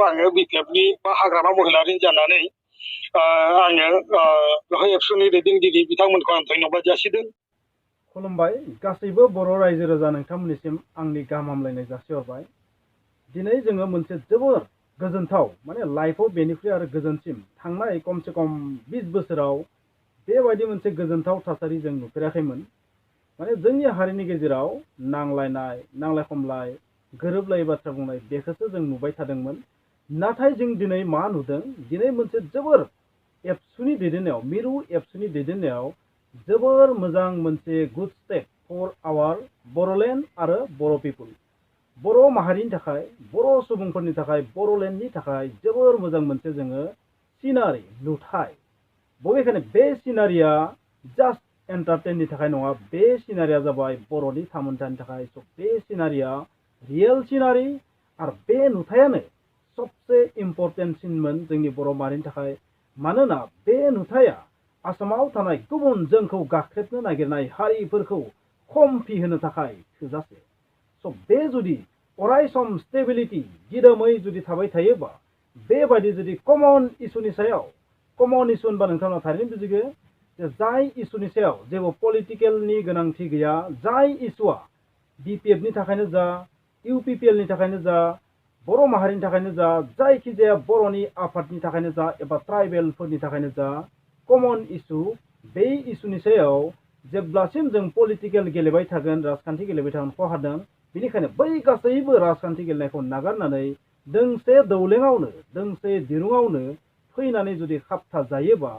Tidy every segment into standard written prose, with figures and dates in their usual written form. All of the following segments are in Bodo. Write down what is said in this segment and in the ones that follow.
आङो बिपिएफनि बा हाग्रामा महिलारि जानानै आङो बेवहाय एबसुनि दैदेनगिरि बिथांमोनखौ आं धन्यबाद जासिदों। खुलुमबाय गासैबो बर' रायजो राजा नोंथांमोननिसिम आंनि गाहाम हामलायनाय जासिहरबाय। दिनै जोङो मोनसे जोबोर गोजोनथाव माने लाइफआव बेनिख्रुइ आरो गोजोनसिम थांनाय खमसे खम 20 बोसोराव बेबायदि मोनसे गोजोनथाव थासारि जों नुफेराखैमोन। माने जोंनि हारिनि गेजेराव नांलायनाय नांलाय खमलाय गोरोबलायै बाथ्रा बुंनाय बेखौसो जों नुबाय थादोंमोन। नाथाय जों दिनै मा नुदों, दिनै मोनसे जोबोर एबसुनि दैदेननायाव मिरु एबसुनि दैदेननायाव जोबोर मोजां मोनसे गुड स्टेप फर आवार बर'लेण्ड आरो बर' पिपुल। बर' माहारिनि थाखाय बर' सुबुंफोरनि थाखाय बर'लेण्डनि थाखाय जोबोर मोजां मोनसे जोङो सिनारि नुथाय। बबेखानि बे सिनारिया जास्ट एन्टारटेननि थाखाय नङा, बे सिनारिया जाबाय बर'नि थामोनथानि थाखाय। बे सिनारिया रियेल सिनारि आरो बे नुथायानो सबसे इम्पर्टेन्टसिनमोन जोंनि बर' माहारिनि थाखाय। मानोना बे नुथाया आसामाव थानाय गुबुन जोंखौ गाख्रेबनो नागिरनाय हारिफोरखौ खमफि होनो थाखाय थोजासे। बे जुदि अराय सम स्टेबिलिटि दिदोमै जुदि थाबाय थायोबा, बेबायदि जुदि कमन इस्युनि सायाव, कमन इस्यु होनबा नोंथांमोना थारैनो बुजिगो जे जाय इस्युनि सायाव जेबो पलिटिकेलनि गोनांथि गैया, जाय इस्युआ बिपिएफनि थाखायनो जा, इउपिपिएलनि थाखायनो जा, बर' माहारिनि थाखायनो जा, जायखिजाया बर'नि आफादनि थाखायनो जा एबा ट्राइबेलफोरनि थाखायनो जा, कमन इस्यु बे इस्युनि सायाव जेब्लासिम जों पलिटिकेल गेलेबाय थागोन, राजखान्थि गेलेबाय थागोन खहादों। बेनिखायनो बै गासैबो राजखान्थि गेलेनायखौ नागारनानै दोंसे दौलेङावनो दोंसे दिरुङावनो फैनानै जुदि खाबथा जायोबा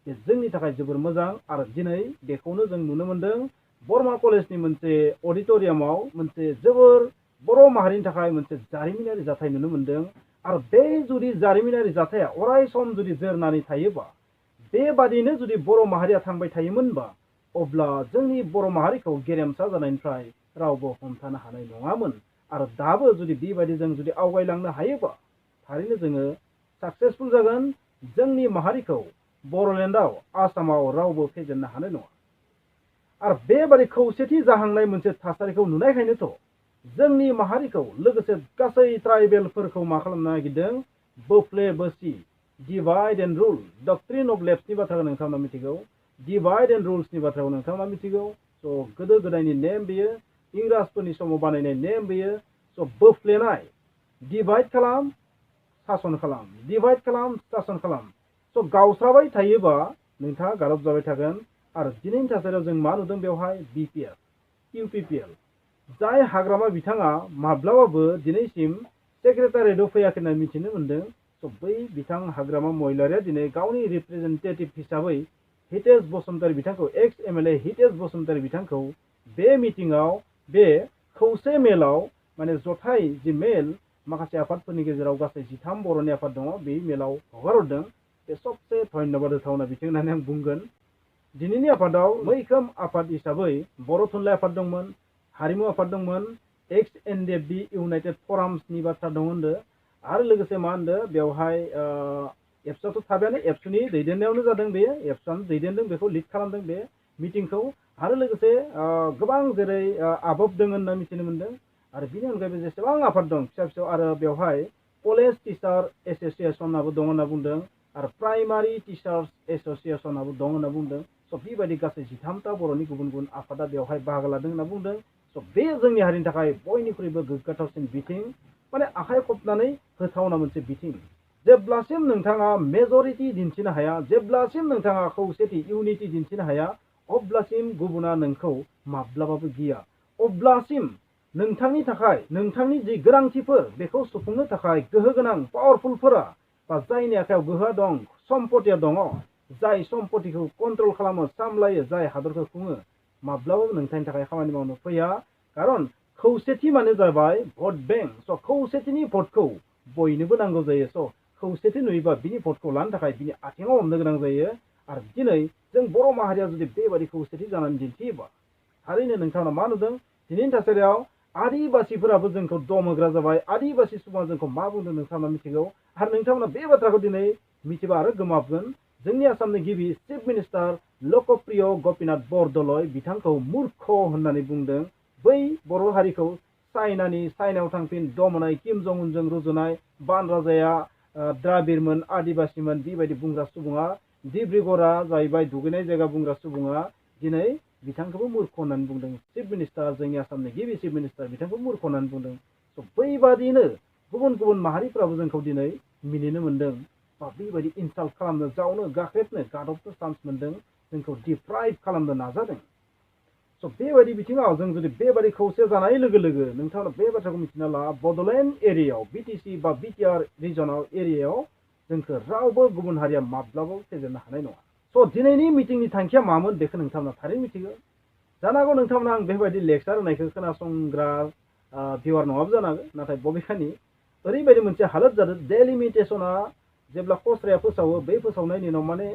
बे जोंनि थाखाय जोबोर मोजां। आरो दिनै बेखौनो जों नुनो मोनदों बर्मा कलेजनि मोनसे अडिट'रियामाव मोनसे जोबोर बर' माहारिनि थाखाय मोनसे जारिमिनारि जाथाय नुनो मोनदों। आरो बे जुदि जारिमिनारि जाथाया अराय सम जुदि जोरनानै थायोबा, बेबादिनो जुदि बर' माहारिया थांबाय थायोमोनबा, अब्ला जोंनि बर' माहारिखौ गेरेमसा जानायनिफ्राय रावबो हमथानो हानाय नङामोन। आरो दाबो जुदि बेबायदि जों जुदि आवगायलांनो हायोबा थारैनो जोङो साक्सेसफुल जागोन। जोंनि माहारिखौ बर'लेण्डआव आसामाव रावबो फेजेननो हानाय नङा। आरो बेबादि खौसेथि जाहांनाय मोनसे थासारिखौ नुनायखायनोथ' जोंनि माहारिखौ लोगोसे गासै ट्राइबेलफोरखौ मा खालामनो नागिरदों, बोफ्ले बोसि divide and rule doctrine of लेफ्टनि बाथ्राखौ नोंथांमोना मिथिगौ, डिभाइड एन्ड रुल्सनि बाथ्राखौ नोंथांमोना मिथिगौ। गोदो गोदायनि नेम बेयो, इंराजफोरनि समाव बानायनाय नेम बेयो। बोफ्लेनाय, डिभाइड खालाम सासन खालाम, डिभाइड खालाम सासन खालाम। गावस्राबाय थायोबा नोंथाङा गारब जाबाय थागोन। आरो दिनैनि थासारियाव जों मा नुदों बेवहाय बिपिएफ, इउपिपिएल, जाय हाग्रामा बिथाङा माब्लाबाबो दिनैसिम सेक्रेटारियेटआव फैयाखै होनना मिथिनो मोनदों। बै बिथां हाग्रामा महिलारिया दिनै गावनि रिप्रेजेन्टेटिभ हिसाबै हितेश बसुमतारी बिथांखौ, एक्स एमएलए हितेश बसुमतारी बिथांखौ बे मिटिङाव, बे खौसे मेलाव माने जथाय जि मेल माखासे आफादफोरनि गेजेराव गासै 13 बर'नि आफाद दङ, बे मेलाव हगारहरदों। बे सबसे धन्यबाद होथावना बिथिं होननानै आं बुंगोन। दिनैनि आफादाव मैखोम आफाद हिसाबै बर' थुनलाइ आफाद दंमोन, हारिमु आफाद दंमोन, एक्स एनडिएफबि इउनाइटेड फराम्सनि बाथ्रा दं होनदों। आरो लोगोसे मा होनदों बेवहाय एबसुआथ' थाबायानो, एबसुनि दैदेननायावनो जादों, बे एबसुआनो दैदेनदों, बेखौ लिड खालामदों बे मिटिंखौ। आरो लोगोसे गोबां जेरै आबब दङ होनना मिथिनो मोनदों। आरो बिनि अनगायैबो जेसेबां आफाद दं फिसा फिसौ, आरो बेवहाय कलेज टिचार एस'सियेसनाबो दं होनना बुंदों, आरो प्राइमारि टिचार्स एस'सियेसनाबो दं होनना बुंदों। बेबायदि गासै 13ता बर'नि गुबुन गुबुन आफादा बेवहाय बाहागो लादों होनना बुंदों। बे जोंनि हारिनि थाखाय बयनिख्रुइबो गोग्गाथावसिन बिथिं, माने आखाइ खबनानै होथावना मोनसे बिथिं। जेब्लासिम नोंथाङा मेजरिटि दिन्थिनो हाया, जेब्लासिम नोंथाङा खौसेथि इउनिटि दिन्थिनो हाया, अब्लासिम गुबुना नोंखौ माब्लाबाबो गिया। अब्लासिम नोंथांनि थाखाय नोंथांनि जि गोनांथिफोर बेखौ सुफुंनो थाखाय गोहो गोनां पावारफुलफोरा, बा जायनि आखायाव गोहोआ दं, सम्पतिया दङ, जाय सम्पतिखौ कन्ट्रल खालामो, सामलायो, जाय हादरखौ खुङो, माब्लाबाबो नोंथांनि थाखाय खामानि मावनो फैया। खारन खौसेथि माने जाबाय भट बेंक। खौसेथिनि भटखौ बयनोबो नांगौ जायो। खौसेथि नुयोबा बिनि भटखौ लानो थाखाय बिनि आथिङाव हमनो गोनां जायो। आरो दिनै जों बर' माहारिया जुदि बेबायदि खौसेथि जानानै दिन्थियोबा थारैनो नोंथांमोना मा नुदों, दिनैनि थासारियाव आदिबासिफोराबो जोंखौ दम होग्रा जाबाय। आदिबासि सुबुङा जोंखौ मा बुंदों नोंथांमोना मिथिगौ। आरो नोंथांमोना बे बाथ्राखौ दिनै मिथिबा आरो गोमागोन। जोंनि आसामनि गिबि चिफ मिनिस्टार लकप्रिय गपिनाथ बरदलै बिथांखौ मुर्ख होननानै बुंदों बै बर' हारिखौ चाइनायाव थांफिन दमनाय किम जं उनजों रुजुनाय बान राजाया द्राबिड़मोन आदिबासिमोन बेबायदि बुंग्रा सुबुङा डिब्रुगड़आ जाहैबाय दुगैनाय जायगा बुंग्रा सुबुङा दिनै बिथांखौबो मूर्ख होननानै बुंदों। चिफ मिनिस्टार जोंनि आसामनि गिबि चिफ मिनिस्टार बिथांखौ मूर्ख होननानै बुंदों। स' बैबादिनो गुबुन गुबुन माहारिफ्राबो जोंखौ दिनै मिनिनो मोनदों बा बेबायदि इनसाल्ट खालामनो जावनो गाख्रेबनो गादबनो चान्स मोनदों, जोंखौ डिप्राइभ खालामनो नाजादों। स' बेबायदि बिथिङाव जों जुदि बेबायदि खौसे जानाय लोगो लोगो नोंथाङा बे बाथ्राखौ मिथिना ला बड'लेण्ड एरियायाव बिटिसि बा बिटिआर रिजनाव एरियायाव जोंखौ रावबो गुबुन हारिया माब्लाबाबो फेजेननो हानाय नङा। स' दिनैनि मिटिंनि थांखिया मामोन बेखौ नोंथांमोना थारै मिथिगौ। जानो हागौ नोंथांमोना आं बेबायदि लेक्सार होनायखौ खोनासंग्रा भिवार नङाबो जानो हागौ, नाथाय बबेखानि ओरैबायदि मोनसे हालोद जादों डेलिमिटेसना जेब्ला खस्राया फोसावो बे फोसावनायनि उनाव माने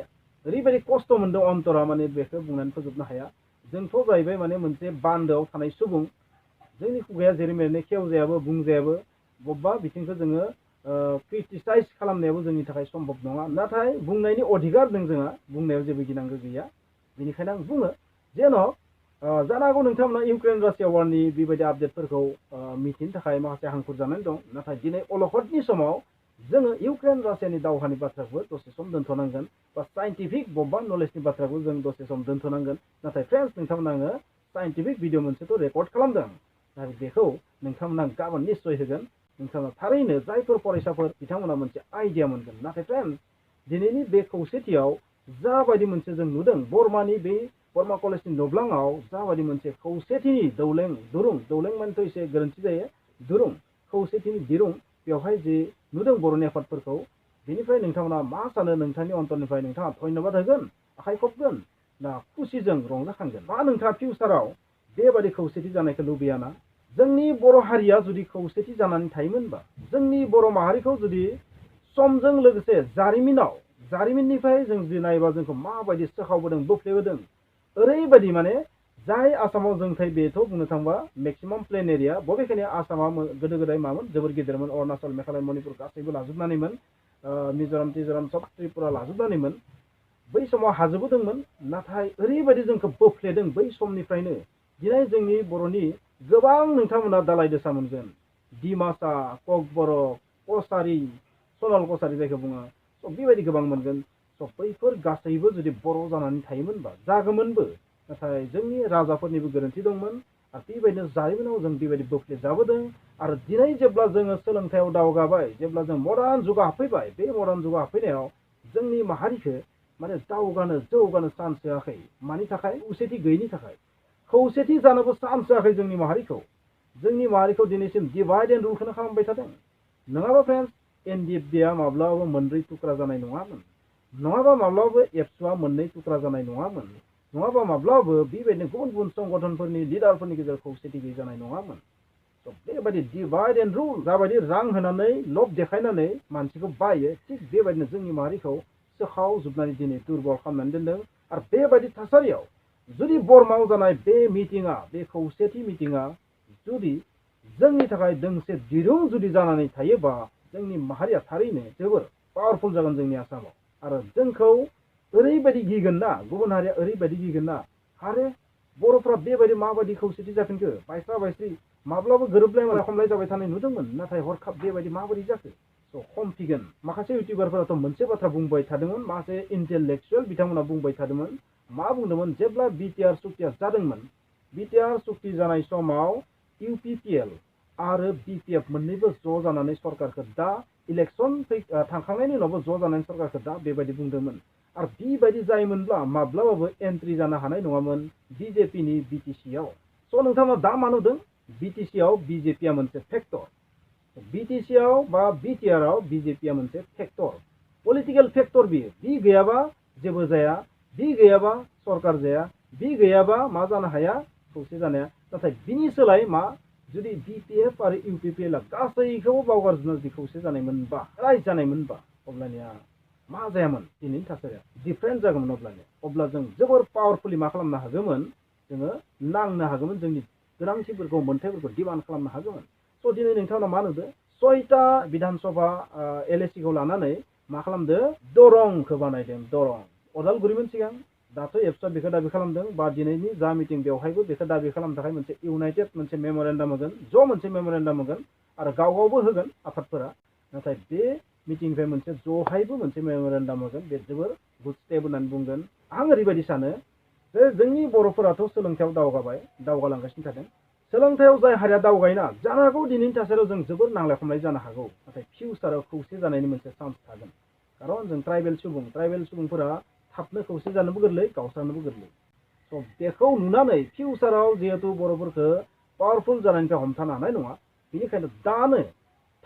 ओरैबायदि खस्थ' मोनदों अन्तरा माने बेखौ बुंनानै फोजोबनो हाया। जोंथ' जाहैबाय माने मोनसे बान्दोआव थानाय सुबुं, जोंनि खुगाया जेरै मेरैनो खेवजायाबो बुंजायाबो बबेबा बिथिंखौ जोङो क्रिटिसाइज खालामनायाबो जोंनि थाखाय सम्भब नङा। नाथाय बुंनायनि अधिकार दं जोंहा, बुंनायाव जेबो गिनांगौ गैया। बेनिखायनो आं बुङो जेन' जानो हागौ नोंथांमोना इउक्रेन रासिया वारनि बेबायदि आपडेटफोरखौ मिथिनो थाखाय माखासे हांखुर जानानै दं। नाथाय दिनै अलखदनि समाव जोङो इउक्रेन रासियानि दावहानि बाथ्राखौ दसे सम दोनथ'नांगोन बा साइन्टिफिक बबेबा नलेजनि बाथ्राखौ जों दसे सम दोनथ'नांगोन। नाथाय फ्रेन्ड्स नोंथांमोना आङो साइन्टिफिक भिडिअ मोनसेखौ रेकर्ड खालामदों आरो बेखौ नोंथांमोना गाबोन निस्सय होगोन। नोंथांमोना थारैनो जायफोर फरायसाफोर बिथांमोना मोनसे आइडिया मोनगोन। नाथाय फ्रेन्ड्स दिनैनि बे खौसेथियाव जाबायदि मोनसे जों नुदों बर्मानि बे बर्मा कलेजनि नब्लाङाव जाबायदि मोनसे खौसेथिनि दौलें मानेथ' एसे गोरोन्थि जायो, दुरुं खौसेथिनि दिरुं बेवहाय जे नुदों बर' नेफादफोरखौ, बेनिफ्राय नोंथांमोना मा सानो? नोंथांनि अन्तरनिफ्राय नोंथाङा धन्यबाद होगोन, आखाइ खबगोन ना खुसिजों रंजाखांगोन? मा नोंथाङा फिउचाराव बेबादि खौसेथि जानायखौ लुबैयाना? जोंनि बर' हारिया जुदि खौसेथि जानानै थायोमोनबा, जोंनि बर' माहारिखौ जुदि समजों लोगोसे जारिमिननिफ्राय जों जुदि नायोबा जोंखौ माबायदि सोखावबोदों बोफ्लेबोदों, ओरैबायदि माने जाय आसामाव जोंथाय बेथ' बुंनो थांबा मेक्सिमाम प्लेन एरिया, बबेखानि आसामा गोदो गोदाय मामोन जोबोर गिदिरमोन, अरुणाचल मेघालय मणिपुर गासैबो लाजोबनानैमोन, मिज'राम सब त्रिपुरा लाजोबनानैमोन। बै समाव हाजोबो दंमोन, नाथाय ओरैबायदि जोंखौ बोफ्लेदों बै समनिफ्रायनो दिनै जोंनि बर'नि गोबां नोंथांमोना दालाय दोसा मोनगोन। डिमासा, ककबरक, कसारि, सनाल कसारि जायखौ बुङो, स' बेबायदि गोबां मोनगोन। स' बैफोर गासैबो जुदि बर' जानानै थायोमोनबा जागौमोनबो, नाथाय जोंनि राजाफोरनिबो गोरोन्थि दंमोन आरो बेबायदिनो जारिमिनाव जों बेबायदि बोफ्ले जाबोदों। आरो दिनै जेब्ला जोङो सोलोंथायाव दावगाबाय, जेब्ला जों मडार्न जुगाव हाबफैबाय, बे मडार्न जुगाव हाबफैनायाव जोंनि माहारिखौ माने जौगानो चान्स होआखै। मानि थाखाय? खौसेथि गैयिनि थाखाय। खौसेथि जानोबो चान्स होआखै जोंनि माहारिखौ दिनैसिम डिभाइड एन्ड रुलखौनो खालामबाय थादों। नङाबा फ्रेन्ड्स NDFB माब्लाबाबो मोनब्रै थुख्रा जानाय नङामोन, नङाबा माब्लाबाबो एबसुआ मोननै थुख्रा जानाय नङामोन, नङाबा माब्लाबाबो बेबायदिनो गुबुन गुबुन संगठनफोरनि लिडारफोरनि गेजेराव खौसेथि गैयै जानाय नङामोन। बेबायदि डिभाइड एन्ड रुल जाबायदि रां होनानै लब देखायनानै मानसिखौ बायो, थिग बेबायदिनो जोंनि माहारिखौ सोखावजोबनानै दिनै दुर्बल खालामनानै दोनदों। आरो बेबायदि थासारियाव जुदि बर्मायाव जानाय बे मिटिङा, बे खौसेथि मिटिङा जुदि जोंनि थाखाय दोंसे दिरुं जुदि जानानै थायोबा, जोंनि माहारिया थारैनो जोबोर पावारफुल जागोन जोंनि आसामाव। आरो जोंखौ ओरैबायदि गिगोन ना, गुबुन हारिया ओरैबायदि गिगोन ना, आरे बर'फ्रा बेबायदि माबायदि खौसेथि जाफिनखो, बायस्रा बायस्रि माब्लाबो गोरोबलाय खमलाय जाबाय थानाय नुदोंमोन, नाथाय हरखाब बेबायदि माबोरै जाखो? स' खमफिगोन। माखासे इउटिउबारफोराथ' मोनसे बाथ्रा बुंबाय थादोंमोन, माखासे इन्टेलेक्सुयेल बिथांमोना बुंबाय थादोंमोन, मा बुंदोंमोन? जेब्ला बिटिआर सुक्तिया जादोंमोन, बिटिआर सुक्ति जानाय समाव UPPL आरो BPF मोननैबो ज' जानानै सरकारखौ दा इलेक्सन थांखांनायनि उनावबो ज' जानानै सरकारखौ दा बेबायदि बुंदोंमोन। आरो बेबायदि जायोमोनब्ला माब्लाबाबो एन्ट्रि जानो हानाय नङामोन BJPनि BTCआव। स' नोंथांमोना दा मा नुदों? BTCआव BJPआ मोनसे फेक्टर, BTCआव बा BTRआव BJPआ मोनसे फेक्टर, पलिटिकेल फेक्टर। बियो बि गैयाबा जेबो जाया, बि गैयाबा सरकार जाया, बि गैयाबा मा जानो हाया? खौसे जानाया। नाथाय बिनि सोलाय मा? जुदि BPF आरो UPPL गासैखौबो बावगारजोबना जुदि खौसे जानायमोनबा, राइट जानायमोनबा, अब्लानिया मा जायामोन? दिनैनि थासारिया डिफारेन्ट जागौमोन। अब्ला जों जोबोर पावारफुलि मा खालामनो हागौमोन? जोङो नांनो हागौमोन, जोंनि गोनांथिफोरखौ मोन्थायफोरखौ डिमान्ड खालामनो हागौमोन। स' दिनै नोंथांमोना मा नुदो? 6टा बिधानसभा LACखौ लानानै मा खालामदो? दरंखौ बानायदों। दरं अदालगुरिमोन सिगां, दाथ' एबसुआ बेखौ दाबि खालामदों बा दिनैनि जा मिटिं बेवहायबो बेखौ दाबि खालामनो थाखाय मोनसे इउनाइटेड मोनसे मेम'रेन्डाम होगोन ज' मोनसे मेम'रेन्डाम होगोन आरो गाव गावबो होगोन आफादफोरा नाथाय बे मिटिंनिफ्राय मोनसे ज'हायबो मोनसे मेम'रेन्डाम होगोन बे जोबोर गुड स्टेप होननानै बुंगोन आं ओरैबायदि सानो जे जोंनि बर'फोराथ' सोलोंथायाव दावगालांगासिनो थादों सोलोंथायाव जाय हारिया दावगायोना जानो हागौ दिनैनि थासारियाव जों जोबोर नांलाय खमलाय जानो हागौ नाथाय फिउचाराव खौसे जानायनि मोनसे चान्स थागोन खारन जों ट्राइबेल सुबुंफोरा थाबनो खौसे जानोबो गोरलै गावस्रानोबो गोरलै स' बेखौ नुनानै फिउचाराव जिहेतु बर'फोरखौ पावारफुल जानायनिफ्राय हमथानो हानाय नङा बेनिखायनो दानो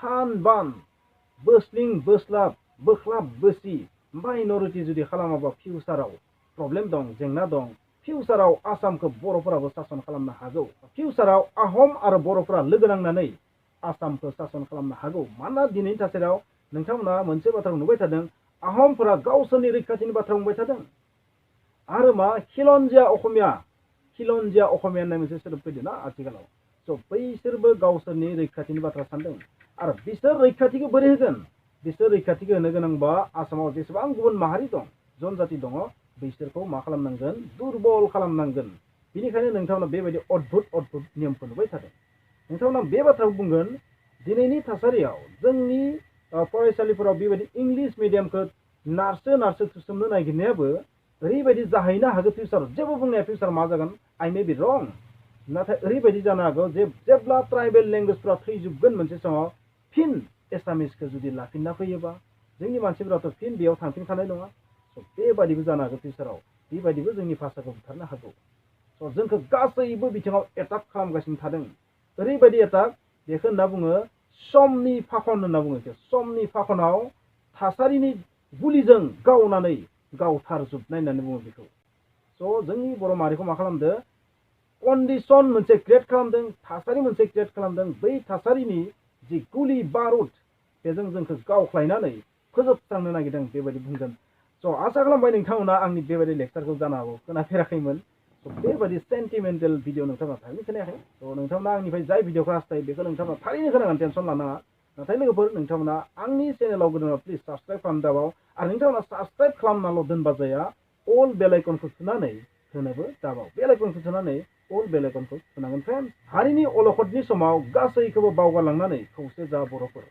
थान बान बोस्लिं बोस्लाब बोख्लाब बोसि माइन'रिटि जुदि खालामाबा फिउचाराव प्रब्लेम दं जेंना दं फिउचाराव आसामखौ बर'फोराबो सासन खालामनो हागौ फिउचाराव आहम आरो बर'फोरा लोगो नांनानै आसामखौ सासन खालामनो हागौ मानोना दिनैनि थासारियाव नोंथांमोना मोनसे बाथ्राखौ नुबाय थादों आहमफोरा गावसोरनि रैखाथिनि बाथ्रा बुंबाय थादों आरो मा खिलन्जिया अखमिया होननाय मोनसे सोदोब फैदों ना आथिखालाव स' बैसोरबो गावसोरनि रैखाथिनि बाथ्रा सानदों आरो बिसोर रैखाथिखौ बोरै होगोन बिसोर रैखाथिखौ होनो गोनांबा आसामाव जेसेबां गुबुन माहारि दं जनजाति दङ बिसोरखौ मा खालामनांगोन दुरबल खालामनांगोन बिनिखायनो नोंथांमोना बेबायदि अद्भुत नियमखौ नुबाय थादों नोंथांमोना बे बाथ्राखौ बुंगोन दिनैनि थासारियाव जोंनि फरायसालिफोराव बेबायदि इंलिश मिडियामखौ नारसो थुसोमनो नागिरनायाबो ओरैबायदि जाहैनो हागौ फिउचाराव जेबो बुंनाया फिउचाराव मा जागोन आइ मे बि रं नाथाय ओरैबायदि जानो हागौ जे जेब्ला ट्राइबेल लेंगुवेजफ्रा थैजोबगोन मोनसे समाव फिन एसामिसखौ जुदि लाफिनना फैयोबा जोंनि मानसिफोराथ' फिन बेयाव थांफिनखानाय नङा स' बेबादिबो जानो हागौ फिउचाराव बेबायदिबो जोंनि भाषाखौ बुथारनो हागौ स' जोंखौ गासैबो बिथिङाव एटाक खालामगासिनो थादों ओरैबायदि एटाक बेखौ होनना बुङो समनि फाखन होनना बुङो समनि फाखनाव थासारिनि गुलिजों गावनानै गावथारजोबनाय होननानै बुङो बेखौ स' जोंनि बर' माहारिखौ मा खालामदों कन्डिसन मोनसे क्रियेट खालामदों थासारि मोनसे क्रियेट खालामदों बै थासारिनि जि गुलि बारुद बेजों जोंखौ गावख्लायनानै फोजोबस्रांनो नागिरदों बेबायदि बुंगोन स' आसा खालामबाय नोंथांमोना आंनि बेबायदि लेक्सारखौ जानो हागौ खोनाफेराखैमोन स' बेबायदि सेन्टिमेन्टेल भिडिअ नोंथांमोना थारैनो खोनायाखै स' नोंथांमोना आंनिफ्राय जाय भिडिअखौ हास्थायो बेखौ नोंथांमोना थारैनो खोनांगोन टेनसन लानाङा नाथाय लोगोफोर नोंथांमोना आंनि चेनेलाव गोदान प्लिज साबसक्राइब खालामदाबाव आरो नोंथांमोना साबसक्राइब खालामनाल' दोनबा जाया अल बेल आइकनखौ थुनानै होनोबो दाबाव बेल आइकनखौ थुनानै अल बेल आइकनखौ थुनांगोन फ्रेन्ड हारिनि अलखदनि समाव गासैखौबो बावगारलांनानै खौसे जा बर'फोर